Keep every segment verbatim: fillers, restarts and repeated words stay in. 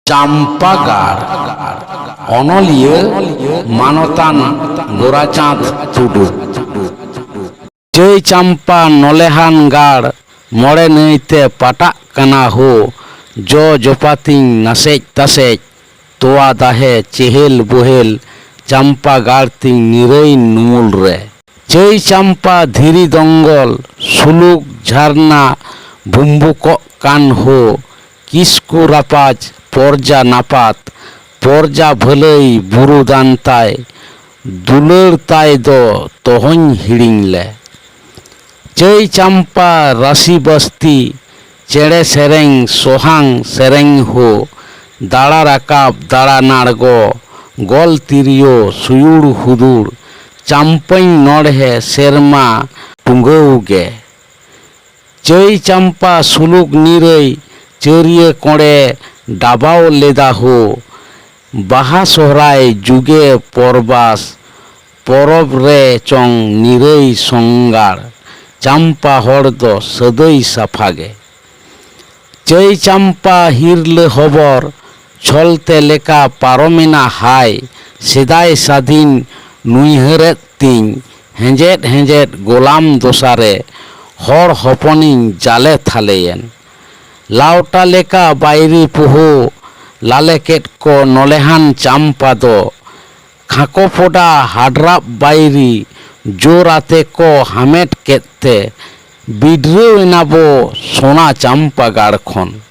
ᱪᱟᱢᱯᱟ ᱜᱟᱲ᱾ ᱚᱱᱚᱞᱤᱭᱟᱹ ᱢᱟᱱᱚᱛᱟᱱ ᱜᱳᱨᱟᱪᱟᱸᱫᱽ ᱴᱩᱰᱩ᱾ ᱪᱟᱹᱭ ᱪᱟᱢᱯᱟ ᱱᱚᱞᱮᱦᱟᱱ ᱜᱟᱲ, ᱢᱚᱬᱮ ᱱᱟᱹᱭ ᱛᱮ ᱯᱟᱴᱟᱜ ᱠᱟᱱᱟ ᱦᱳ, ᱡᱚ ᱡᱚᱯᱟᱛᱤᱧ ᱱᱟᱥᱮᱡ ᱛᱟᱥᱮᱡ, ᱛᱚᱣᱟ ᱫᱟᱦᱮ ᱪᱮᱦᱮᱞ ᱵᱳᱦᱮᱞ, ᱪᱟᱢᱯᱟ ᱜᱟᱲ ᱛᱤᱧ ᱱᱤᱨᱟᱹᱭ ᱱᱩᱢᱩᱞ ᱨᱮ᱾ ᱪᱟᱹᱭ ᱪᱟᱢᱯᱟ ᱫᱷᱤᱨᱤ ᱫᱚᱝᱜᱚᱞ, ᱥᱩᱞᱩᱠ ᱡᱷᱟᱨᱱᱟ ᱵᱷᱩᱢᱵᱩᱠᱚᱜ ᱠᱟᱱ ᱦᱳ, ᱠᱤᱥᱠᱩ ᱨᱟᱯᱟᱡᱽ ᱯᱚᱨᱡᱟ ᱱᱟᱯᱟᱛ, ᱯᱚᱨᱡᱟ ᱵᱷᱟᱹᱞᱟᱹᱭ ᱵᱩᱨᱩ ᱫᱟᱱᱛᱟᱭ, ᱫᱩᱞᱟᱹᱲ ᱛᱟᱭ ᱫᱚ ᱛᱚᱦᱚᱧ ᱦᱤᱲᱤᱧ ᱞᱮ᱾ ᱪᱟᱹᱭ ᱪᱟᱢᱯᱟ ᱨᱟᱥᱤ ᱵᱟᱥᱛᱤ, ᱪᱮᱬᱮ ᱥᱮᱨᱮᱧ ᱥᱚᱦᱟᱝ ᱥᱮᱨᱮᱧ ᱦᱳ, ᱫᱟᱲᱟ ᱨᱟᱠᱟᱵ ᱫᱟᱲᱟ ᱱᱟᱲᱜᱚ, ᱜᱚᱞ ᱛᱤᱨᱭᱳ ᱥᱩᱭᱩᱲ ᱦᱩᱫᱩᱲ, ᱪᱟᱢᱯᱟᱹᱧ ᱱᱚᱲᱦᱮ ᱥᱮᱨᱢᱟ ᱴᱩᱸᱜᱟᱹᱣ ᱜᱮ᱾ ᱪᱟᱹᱭ ᱪᱟᱢᱯᱟ ᱥᱩᱞᱩᱠ ᱱᱤᱨᱟᱹᱭ, ᱪᱟᱹᱨᱭᱟᱹ ᱠᱚᱬᱮ ᱰᱟᱵᱟᱣ ᱞᱮᱫᱟ ᱦᱳ, ᱵᱟᱦᱟ ᱥᱚᱦᱨᱟᱭ ᱡᱩᱜᱮ ᱯᱚᱨᱵᱟᱥ, ᱯᱚᱨᱚᱵᱽ ᱨᱮ ᱪᱚᱝ ᱱᱤᱨᱟᱹᱭ ᱥᱚᱝᱜᱟᱲ, ᱪᱟᱢᱯᱟ ᱦᱚᱲ ᱫᱚ ᱥᱟᱹᱫᱟᱹᱭ ᱥᱟᱯᱷᱟ ᱜᱮ᱾ ᱪᱟᱹᱭ ᱪᱟᱢᱯᱟ ᱦᱤᱨᱞᱟᱹ ᱦᱚᱵᱚᱨ, ᱪᱷᱚᱞᱛᱮ ᱞᱮᱠᱟ ᱯᱟᱨᱚᱢᱮᱱᱟ ᱦᱟᱭ, ᱥᱮᱫᱟᱭ ᱥᱟᱫᱷᱤᱱ ᱱᱩᱭᱦᱟᱹᱨᱮᱫ ᱛᱤᱧ, ᱦᱮᱸᱡᱮᱫ ᱦᱮᱸᱡᱮᱫ ᱜᱳᱞᱟᱢ ᱫᱚᱥᱟᱨᱮ, ᱦᱚᱲ ᱦᱚᱯᱚᱱᱤᱧ ᱡᱟᱞᱮ ᱛᱷᱟᱞᱮᱭᱮᱱ᱾ ᱞᱟᱣᱴᱟ ᱞᱮᱠᱟ ᱵᱟᱭᱨᱤ ᱯᱩᱦᱩ, ᱞᱟᱞᱮ ᱠᱮᱫ ᱠᱚ ᱱᱚᱞᱮᱦᱟᱱ ᱪᱟᱢᱯᱟ ᱫᱚ, ᱠᱷᱟᱸᱠᱚ ᱯᱚᱰᱟ ᱦᱟᱰᱨᱟᱵ ᱵᱟᱭᱨᱤ ᱡᱳᱨ ᱟᱛᱮ ᱠᱚ ᱦᱟᱢᱮᱴ ᱠᱮᱫ ᱛᱮ, ᱵᱤᱰᱨᱟᱹᱣ ᱮᱱᱟ ᱵᱚ ᱥᱳᱱᱟ ᱪᱟᱢᱯᱟ ᱜᱟᱲ ᱠᱷᱚᱱ᱾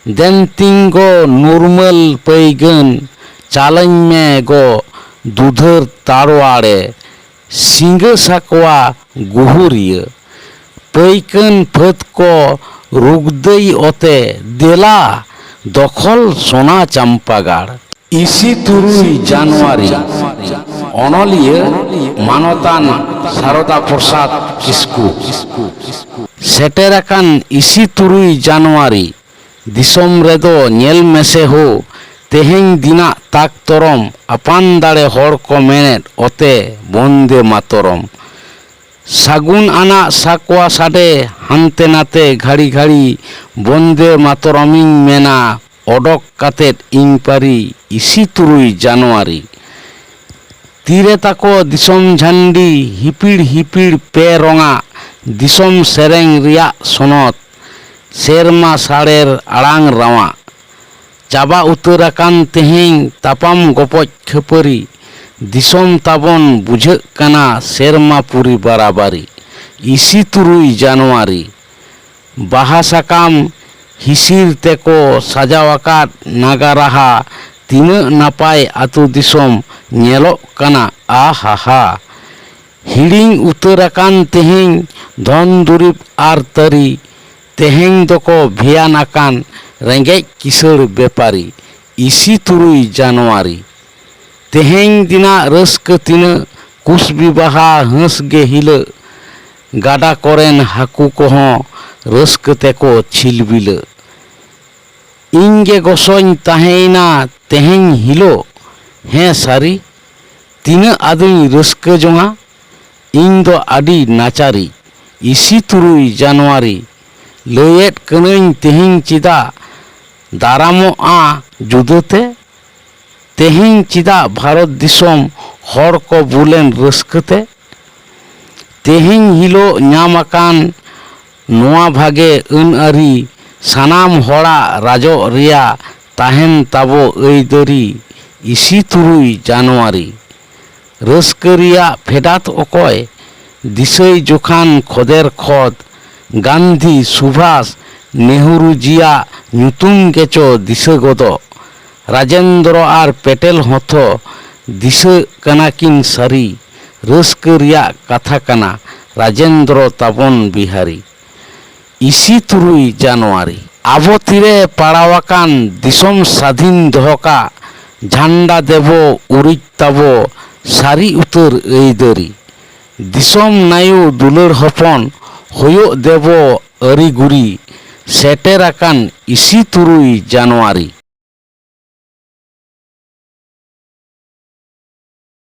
ᱫᱮᱱ ᱛᱤᱧ ᱜᱚ ᱱᱩᱨᱢᱟᱹᱞ ᱯᱟᱹᱭᱜᱟᱹᱱ, ᱪᱟᱞᱟᱹᱧ ᱢᱮ ᱜᱚ ᱫᱩᱫᱷᱟᱹᱨ ᱛᱟᱲᱣᱟᱲᱮ, ᱥᱤᱸᱜᱟᱹ ᱥᱟᱠᱣᱟ ᱜᱩᱦᱩᱨᱤᱭᱟᱹ᱾ ᱯᱟᱹᱭᱠᱟᱹᱱ ᱯᱷᱟᱹᱫ ᱠᱚ ᱨᱩᱜᱫᱟᱹᱭ ᱚᱛᱮ, ᱫᱮᱞᱟ ᱫᱚᱠᱷᱚᱞ ᱥᱳᱱᱟ ᱪᱟᱢᱯᱟ ᱜᱟᱲ᱾ ᱤᱥᱤ ᱛᱩᱨᱩᱭ ᱡᱟᱱᱩᱣᱟᱨᱤ, ᱚᱱᱚᱞᱤᱭᱟᱹ ᱢᱟᱱᱚᱛᱟᱱ ᱥᱟᱨᱚᱫᱟ ᱯᱨᱚᱥᱟᱫᱽ ᱠᱤᱥᱠᱩ᱾ ᱥᱮᱴᱮᱨ ᱟᱠᱟᱱ ᱤᱥᱤ ᱛᱩᱨᱩᱭ ᱡᱟᱱᱩᱣᱟᱨᱤ, ᱫᱤᱥᱚᱢ ᱨᱮᱫᱚ ᱧᱮᱞ ᱢᱮᱥᱮ ᱦᱳ, ᱛᱮᱦᱮᱧ ᱫᱤᱱᱟᱜ ᱛᱟᱠ ᱛᱚᱨᱚᱢ, ᱟᱯᱟᱱ ᱫᱟᱲᱮ ᱦᱚᱲ ᱠᱚ ᱢᱮᱱᱮᱫ ᱚᱛᱮ ᱵᱚᱱᱫᱮ ᱢᱟᱛᱚᱨᱚᱢ᱾ ᱥᱟᱹᱜᱩᱱ ᱟᱱᱟᱜ ᱥᱟᱠᱣᱟ ᱥᱟᱰᱮ ᱦᱟᱱᱛᱮ ᱱᱟᱛᱮ ᱜᱷᱟᱹᱲᱤ ᱜᱷᱟᱹᱲᱤ ᱵᱚᱱᱫᱮ ᱢᱟᱛᱚᱨᱚᱢᱤᱧ ᱢᱮᱱᱟ᱾ ᱚᱰᱚᱠ ᱠᱟᱛᱮᱫ ᱤᱧ ᱯᱟᱹᱨᱤ ᱤᱥᱤ ᱛᱩᱨᱩᱭ ᱡᱟᱱᱩᱣᱟᱨᱤ᱾ ᱛᱤᱨᱮ ᱛᱟᱠᱚ ᱫᱤᱥᱚᱢ ᱡᱷᱟᱱᱰᱤ ᱦᱤᱯᱤᱲ ᱦᱤᱯᱤᱲ ᱯᱮ ᱨᱚᱝᱟ, ᱫᱤᱥᱚᱢ ᱥᱮᱨᱮᱧ ᱨᱮᱭᱟᱜ ᱥᱚᱱᱚᱛ, ᱥᱮᱨᱢᱟ ᱥᱟᱲᱮᱨ ᱟᱲᱟᱝ ᱨᱟᱣᱟᱜ᱾ ᱪᱟᱵᱟ ᱩᱛᱟᱹᱨ ᱟᱠᱟᱱ ᱛᱮᱦᱮᱧ ᱛᱟᱯᱟᱢ ᱜᱚᱯᱚᱡ ᱠᱷᱟᱹᱯᱟᱹᱨᱤ, ᱫᱤᱥᱚᱢ ᱛᱟᱵᱚᱱ ᱵᱩᱡᱷᱟᱹᱜ ᱠᱟᱱᱟ ᱥᱮᱨᱢᱟ ᱯᱩᱨᱤ ᱵᱟᱨᱟᱵᱟᱨᱤ᱾ ᱤᱥᱤ ᱛᱩᱨᱩᱭ ᱡᱟᱱᱩᱣᱟᱨᱤ᱾ ᱵᱟᱦᱟ ᱥᱟᱠᱟᱢ ᱦᱤᱥᱤᱨ ᱛᱮᱠᱚ ᱥᱟᱡᱟᱣ ᱟᱠᱟᱫ ᱱᱟᱜᱟ ᱨᱟᱦᱟ, ᱛᱤᱱᱟᱹᱜ ᱱᱟᱯᱟᱭ ᱟᱹᱛᱩ ᱫᱤᱥᱚᱢ ᱧᱮᱞᱚᱜ ᱠᱟᱱᱟ, ᱟᱦᱟᱦᱟ᱾ ᱦᱤᱲᱤᱧ ᱩᱛᱟᱹᱨ ᱟᱠᱟᱱ ᱛᱮᱦᱮᱧ ᱫᱷᱚᱱ ᱫᱩᱨᱤᱵᱽ ᱟᱨ ᱛᱟᱹᱨᱤ, ᱛᱮᱦᱮᱧ ᱫᱚᱠᱚ ᱵᱷᱮᱭᱟᱱ ᱟᱠᱟᱱ ᱨᱮᱸᱜᱮᱡ ᱠᱤᱥᱟᱹᱬ ᱵᱮᱯᱟᱨᱤ᱾ ᱤᱥᱤ ᱛᱩᱨᱩᱭ ᱡᱟᱱᱩᱣᱟᱨᱤ᱾ ᱛᱮᱦᱮᱧ ᱫᱤᱱᱟᱜ ᱨᱟᱹᱥᱠᱟᱹ ᱛᱤᱱᱟᱹᱜ, ᱠᱩᱥᱵᱤ ᱵᱟᱦᱟ ᱦᱟᱹᱥ ᱜᱮ ᱦᱤᱞᱟᱹᱜ, ᱜᱟᱰᱟ ᱠᱚᱨᱮᱱ ᱦᱟᱹᱠᱩ ᱠᱚᱦᱚᱸ ᱨᱟᱹᱥᱠᱟᱹ ᱛᱮᱠᱚ ᱪᱷᱤᱞᱵᱤᱞᱟᱹᱜ᱾ ᱤᱧ ᱜᱮ ᱜᱚᱥᱚᱧ ᱛᱟᱦᱮᱸᱭᱮᱱᱟ ᱛᱮᱦᱮᱧ ᱦᱤᱞᱳᱜ, ᱦᱮᱸ ᱥᱟᱹᱨᱤ, ᱛᱤᱱᱟᱹᱜ ᱟᱫᱚᱧ ᱨᱟᱹᱥᱠᱟᱹ ᱡᱚᱝᱟ, ᱤᱧ ᱫᱚ ᱟᱹᱰᱤ ᱱᱟᱪᱟᱨᱤᱡ᱾ ᱤᱥᱤ ᱛᱩᱨᱩᱭ ᱡᱟᱱᱩᱣᱟᱨᱤ᱾ ᱞᱟᱹᱭᱮᱫ ᱠᱟᱹᱱᱟᱹᱧ ᱛᱮᱦᱮᱧ ᱪᱮᱫᱟᱜ ᱫᱟᱨᱟᱢᱚᱜᱼᱟ ᱡᱩᱫᱟᱹᱛᱮ? ᱛᱮᱦᱮᱧ ᱪᱮᱫᱟᱜ ᱵᱷᱟᱨᱚᱛ ᱫᱤᱥᱚᱢ ᱦᱚᱲ ᱠᱚ ᱵᱩᱞᱮᱱ ᱨᱟᱹᱥᱠᱟᱹᱛᱮ? ᱛᱮᱦᱮᱧ ᱦᱤᱞᱳᱜ ᱧᱟᱢ ᱟᱠᱟᱱ ᱱᱚᱣᱟ ᱵᱷᱟᱜᱮ ᱟᱹᱱ ᱟᱹᱨᱤ, ᱥᱟᱱᱟᱢ ᱦᱚᱲᱟᱜ ᱨᱟᱡᱚᱜ ᱨᱮᱭᱟᱜ ᱛᱟᱦᱮᱱ ᱛᱟᱵᱚ ᱟᱹᱭᱫᱟᱹᱨᱤ᱾ ᱤᱥᱤ ᱛᱩᱨᱩᱭ ᱡᱟᱱᱩᱣᱟᱨᱤ᱾ ᱨᱟᱹᱥᱠᱟᱹ ᱨᱮᱭᱟᱜ ᱯᱷᱮᱰᱟᱛ ᱚᱠᱚᱭ? ᱫᱤᱥᱟᱹᱭ ᱡᱚᱠᱷᱟᱱ ᱠᱷᱚᱫᱮᱨ ᱠᱷᱚᱫ, ᱜᱟᱱᱫᱷᱤ, ᱥᱩᱵᱷᱟᱥ, ᱱᱮᱦᱨᱩ ᱡᱤᱭᱟᱜ ᱧᱩᱛᱩᱢ ᱜᱮᱪᱚ ᱫᱤᱥᱟᱹ ᱜᱚᱫᱚᱜ᱾ ᱨᱟᱡᱮᱱᱫᱨᱚ ᱟᱨ ᱯᱮᱴᱮᱞ ᱦᱚᱸᱛᱚ ᱫᱤᱥᱟᱹᱜ ᱠᱟᱱᱟ ᱠᱤᱱ ᱥᱟᱹᱨᱤ᱾ ᱨᱟᱹᱥᱠᱟᱹ ᱨᱮᱭᱟᱜ ᱠᱟᱛᱷᱟ ᱠᱟᱱᱟ ᱨᱟᱡᱮᱱᱫᱨᱚ ᱛᱟᱵᱚᱱ ᱵᱤᱦᱟᱨᱤ᱾ ᱤᱥᱤ ᱛᱩᱨᱩᱭ ᱡᱟᱱᱩᱣᱟᱨᱤ᱾ ᱟᱵᱚ ᱛᱤᱨᱮ ᱯᱟᱲᱟᱣ ᱟᱠᱟᱱ ᱫᱤᱥᱚᱢ ᱥᱟᱹᱫᱷᱤᱱ ᱫᱚᱦᱚ ᱠᱟᱜ, ᱡᱷᱟᱱᱰᱟ ᱫᱮᱵᱚ ᱩᱨᱤᱡ ᱛᱟᱵᱚ ᱥᱟᱹᱨᱤ ᱩᱛᱟᱹᱨ ᱟᱹᱭᱫᱟᱹᱨᱤ᱾ ᱫᱤᱥᱚᱢ ᱱᱟᱭᱩ ᱫᱩᱞᱟᱹᱲ ᱦᱚᱯᱚᱱ ᱦᱩᱭᱩᱜ ᱫᱮᱵᱚ ᱟᱹᱨᱤ ᱜᱩᱨᱤ, ᱥᱮᱴᱮᱨ ᱟᱠᱟᱱ ᱤᱥᱤ ᱛᱩᱨᱩᱭ ᱡᱟᱱᱩᱣᱟᱨᱤ᱾